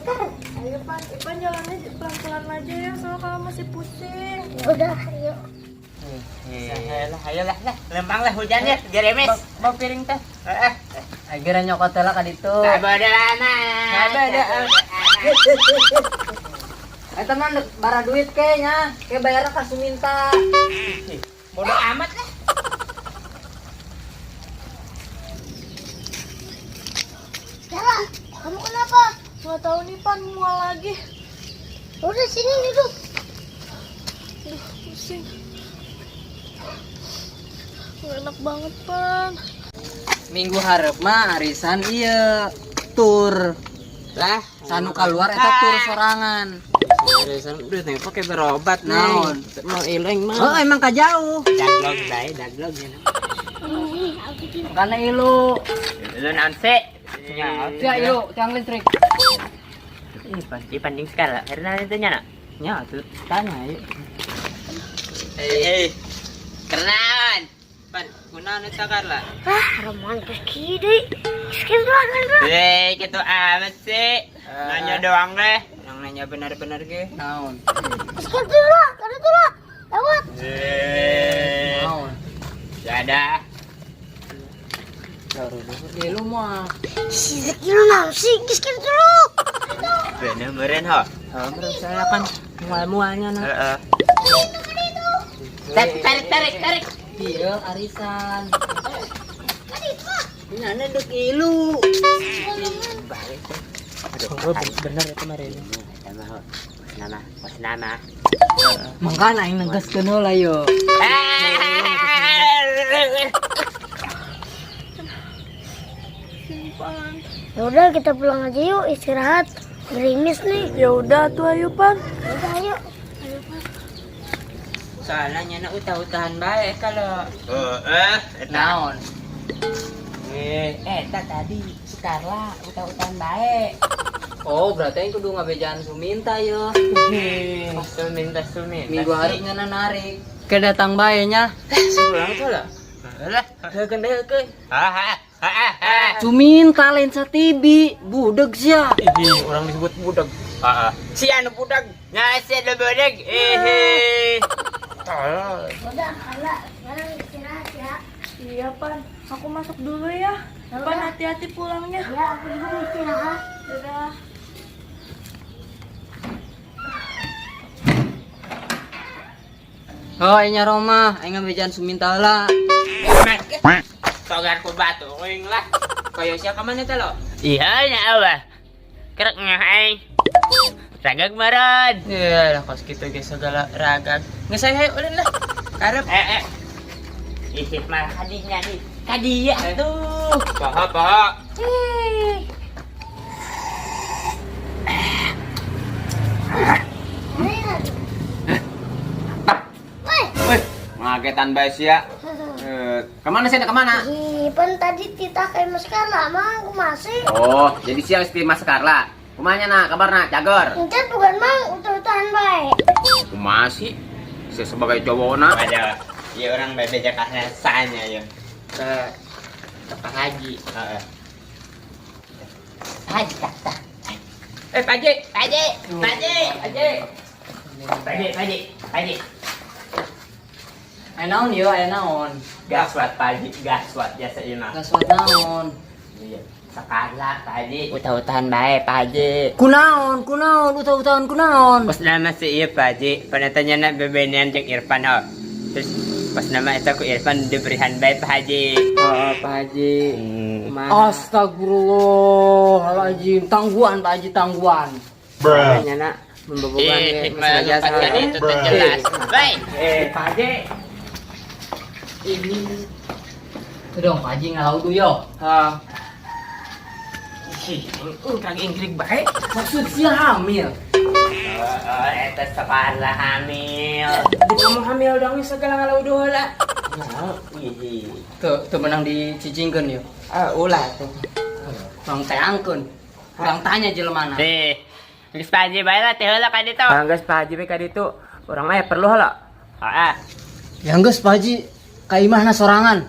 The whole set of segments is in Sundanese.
Kan? Ayo, Pan. Ipan jalannya pelan-pelan aja ya, soalnya kalau masih pusing. Ya udah, ayo. Lah, ayo lah, lah. Lempang lah hujannya, gerimis. Bawa piring teh. Heeh. Akhirnya nyokot lah ka ditu. Sabodo amat. Sabodo amat. Eh teman bara duit kayaknya. Kayak bayarnya ka Suminta. Bodoh amat lah. Yara, kamu kenapa? Nggak tahu nih, Pan, mual lagi. Udah sini duduk. Aduh, pusing. Nggak enak banget, Pan. Minggu hareup mah arisan iya tur. Lah, Sanu keluar eta tur sorangan. arisan udah teh pakai berobat Naon? Mau ileng mah. Oh, emang ka jauh. Daglog bae, daglog ya. Ih, aku cinta. Karena ilu. Lu naon sih? Ya ilu, tiang listrik. Ih, pasti panding sekali. Karena itu nya nak. Ya, tuh tanya yuk. Eh, kenalan. Pan, kunaon eta Karla? Ah, romantis kiri. Sekian lah kan lah. Eh, gitu amat sih. Nanya doang deh. Yang nanya benar-benar ge. Naon? Sekian dulu lah, karena itu lah. Lewat. Eh, Naon? dadah. Ilu mah. Si Zaki lu naon sih? Sekian dulu. Bener meren ho. Oh, menurut saya kan mual-mualnya nah. Heeh. Tarik, tarik, tarik, tarik. Iya, arisan. Nyana dek ilu. Aduh, bener ya kemarin. Sama ho. Nama, pos nama. Mangkana aing negaskeun heula yo. Pusing, Pan. Ya udah kita pulang aja yuk, istirahat. Gerimis nih. Ya udah tuh, ayo, Pan. Ya udah ayo. Ayo, Pan. Soalnya nyana utah-utahan baik kalau. Oh, eta. Naon? Eta tadi si Carla utah-utahan baik. Oh, berarti aing kudu ngabejaan Suminta yo. Suminta, suminta. Minggu hari nyana narik. Ke datang bae nya. Sebulan tuh lah. Lah, heukeun deui heukeun. Ha ha ha ha. Suminta lain satibi, budeg sia. Ih, orang disebut budak. Heeh. Si anu budak. Nya si anu budak. Eh. Tolol. Udah, Carla. Sekarang istirahat ya. Iya, Pan. Aku masuk dulu ya. Ya Pan, udah. hati-hati pulangnya. Ya, aku juga mau istirahat. Dadah. Oh, aing nya Roma, aing ngabejaan Suminta heula. Togar ku batu uing lah. Kaya siapa mana teh lo? Iya nya apa? Kerek ngaing. Ragag meureun. Ya lah kos kitu ge segala ragag. Geus hayu ulin lah. Karep. Eh eh. Ih, malah kadinya nih. Kadia tuh. Paha paha. Woi. Wih, ngagetan bae sia. Eh, kemana sih? Kemana? Ih, pan tadi titah kayak Mas Carla, mang, aku masih. Oh, jadi sia geus Mas Carla. Kumanya na, kabarna, cagor. Encan bukan mang, utah-utahan bae. Kumaha sih? Sia sebagai cowok na. Ada. Ya orang bebe rasanya ya. Ke ke Pak Haji. Heeh. Haji kata. Eh, Pak Haji, Pak Haji, Pak Haji, Pak Haji. Pak Haji, Pak Haji, Pak Haji. Aya naon ieu, aya naon? Gaswat Pak Haji, gaswat biasa ieu mah. Gaswat naon? Iya. Sakala Pak Haji. Utah-utahan bae Pak Haji. Kunaon, kunaon, utah-utahan kunaon? Pas nama si iya Pak Haji, panatanya na bebenean jeung Irfan ho. Terus pas nama eta ku Irfan diberihan bae Pak Haji. Oh, Pak Haji. Astagfirullahaladzim, tangguhan Pak Haji, tangguhan. Bruh. Nyana membobogan Eh, ge masalah jasa. itu teh jelas. Baik. Eh, Pak Haji. Ini. Itu dong, Pak Haji ngalau tuh yo. Ha. Ih, ingkrak-ingkrik bae. Maksud si hamil. Oh, eta sekolah hamil. Di kamu hamil dong segala ngalau dulu lah. Nah, ih. Tuh, tuh menang dicicingkeun yo. Ah, ulah tuh. Bang teangkeun. Urang tanya jelema mana. Eh, geus Pak Haji bae lah teh heula ka ditu. Ah, geus Pak Haji we ka ditu. Urang mah ya perlu heula. Heeh. Ya geus Pak Haji, ka imahna sorangan.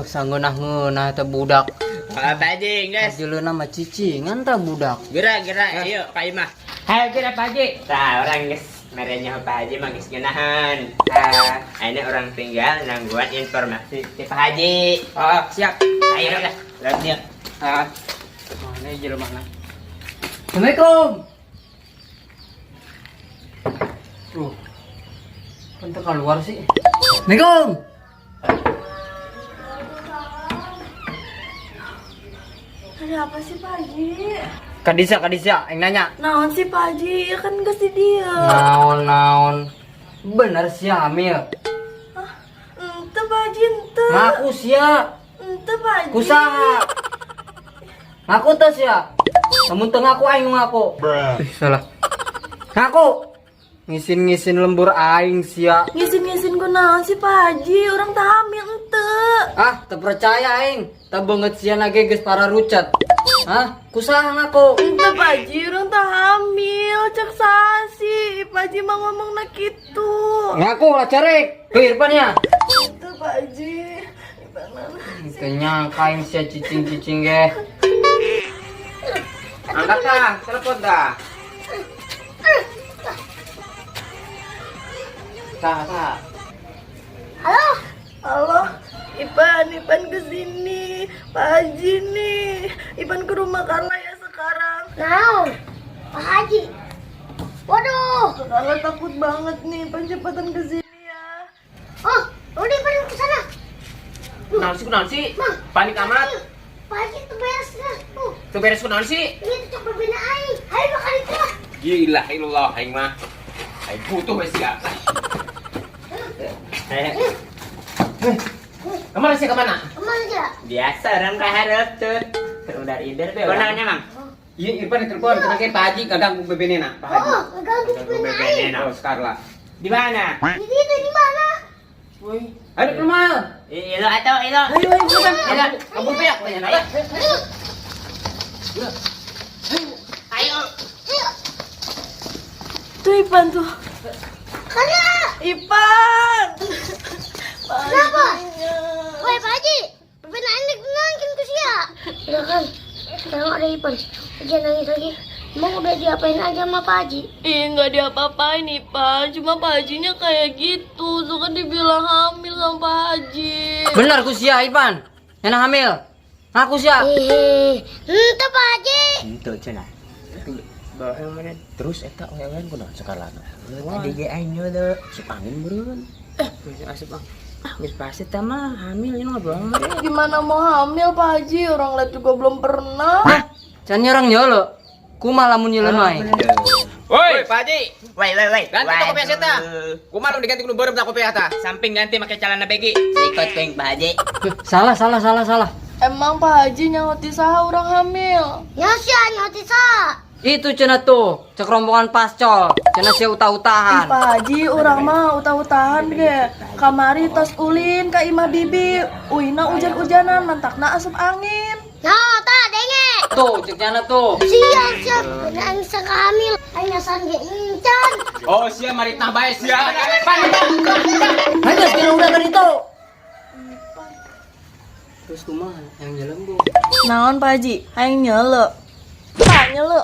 Sanggeunah-ngeunah teh budak. Oh, Pak Haji, guys. Ajeulna mah cicingan tah budak. Gerak, gerak, ayo ka imah. Hayo gerak Pak Haji. Tah, urang geus merenya Pak Haji mah geus ngeunahan. Ah, ini urang tinggal nangguan informasi ti Pak Haji. Oh, siap. Ayo lah, lihat dia. Ah. Mana jelema mana? Assalamualaikum. Tuh. Kan teu keluar sih. Assalamualaikum. Ada apa sih Pak Haji? Kadisa, Kadisa, yang nanya. Naon sih Pak Haji? Ya kan gak sih dia. Naon, naon. Bener sih hamil. Ente Pak Haji, ente. Ngaku sia. Ente Pak Haji. Kusaha. Ngaku teh sia. Lamun teu ngaku aing nu ngaku. Ih, salah. Ngaku. Ngisin-ngisin lembur aing sia. Ngisin-ngisin ku naon sih Pak Haji? Orang tak hamil ente. Ah, teu percaya aing. Teu beungeut sia nage geus para rucat. Hah? Kusaha ngaku? Ente Pak Haji, orang tak hamil. Cek sasi. Pak Haji mah ngomong nak gitu. Ngaku lah carek. Ke Irfan ya. Ente Pak Haji. Gimana? Teu nyangka aing sia cicing-cicing ge. Angkat dah, telepon dah. Tah, tah. Halo. Halo, Ipan, Ipan kesini. Pak Haji nih. Ipan ke rumah Carla ya sekarang. Naon? Pak Haji. Waduh. Carla takut banget nih, Ipan cepetan kesini ya. Oh, udah Ipan ke sana. Kunaon sih, kunaon sih? Mang. Panik amat. Pak Haji tuh beres lah. Tuh, Teu beres kunaon sih? ini tuh cok berbeda aing. Ayo makan itu lah. Gila ilallah aing mah. Aing butuh we sia. Eh, Kemana sih kemana? Kemana dia? biasa orang kaharep tuh. Terudar ider be. Kunaon Mang? Iya, Irfan ditelepon, cenah ge Pak Haji ganggu bebenena, Pak Haji. Oh, ngeganggu berbeda aing. Oh, sekarang lah. Di mana? Jadi itu di mana? Woi, ayo ke rumah. Ilo atau ilo. Ayo, ayo, bukan. Ayo, kamu beak tanya. Ayo. Ayo. Ayo. Tuh Ipan tuh. Karena. Ipan. Pak Kenapa? Hajinya. Woi Pak Haji, berbeda aing nangkin ke sia. Udah kan, sekarang ada Ipan. Dia nangis lagi. Emang udah diapain aja sama Pak Haji? Ih, nggak diapa-apain Ipan. Cuma Pak Hajinya kayak gitu. Suka dibilang hamil sama Pak Haji. Bener ku sia Ipan. Nyana hamil. Ngaku sia. Eh, ente Pak Haji. Itu cenah. Bawa mana? Terus eta wewean kunaon sakalana? Tadi ge aing nyolo. Asup angin meureun. Asup ang. Ah, geus pasti tah mah hamil ini mah bohong mah. Gimana mau hamil Pak Haji? Orang lihat juga belum pernah. Hah? Can nyerang nyolo. Kumaha lamun nyeuleun wae. Woi, Pak Haji. Woi, woi, woi. Ganti toko kopiah eta. Kumaha lu diganti kudu beureum tah kopiah tah. Samping ganti make celana begi. Sikot kuing Pak Haji. Salah, salah, salah, salah. Emang Pak Haji nyangoti saha orang hamil? Ya sia nyoti sa. Itu cenah tuh, cek rombongan pascol. Cenah sia Ih, utah-utahan. Pak Haji, orang mah utah-utahan ge. Kamari tos ulin ka imah bibi. Uina hujan-hujanan, mantakna asup angin. Nah, ta denge. Tuh, cek nyana tuh. Siap, siap. Berbeda aing sangka hamil. Aing nyasan ge encan. Oh, sia maritah bae sia. Ayo geus kira udah kan itu. Terus kumaha yang jalan bu? Naon Pak Haji? Aing nyele. Pak nyele.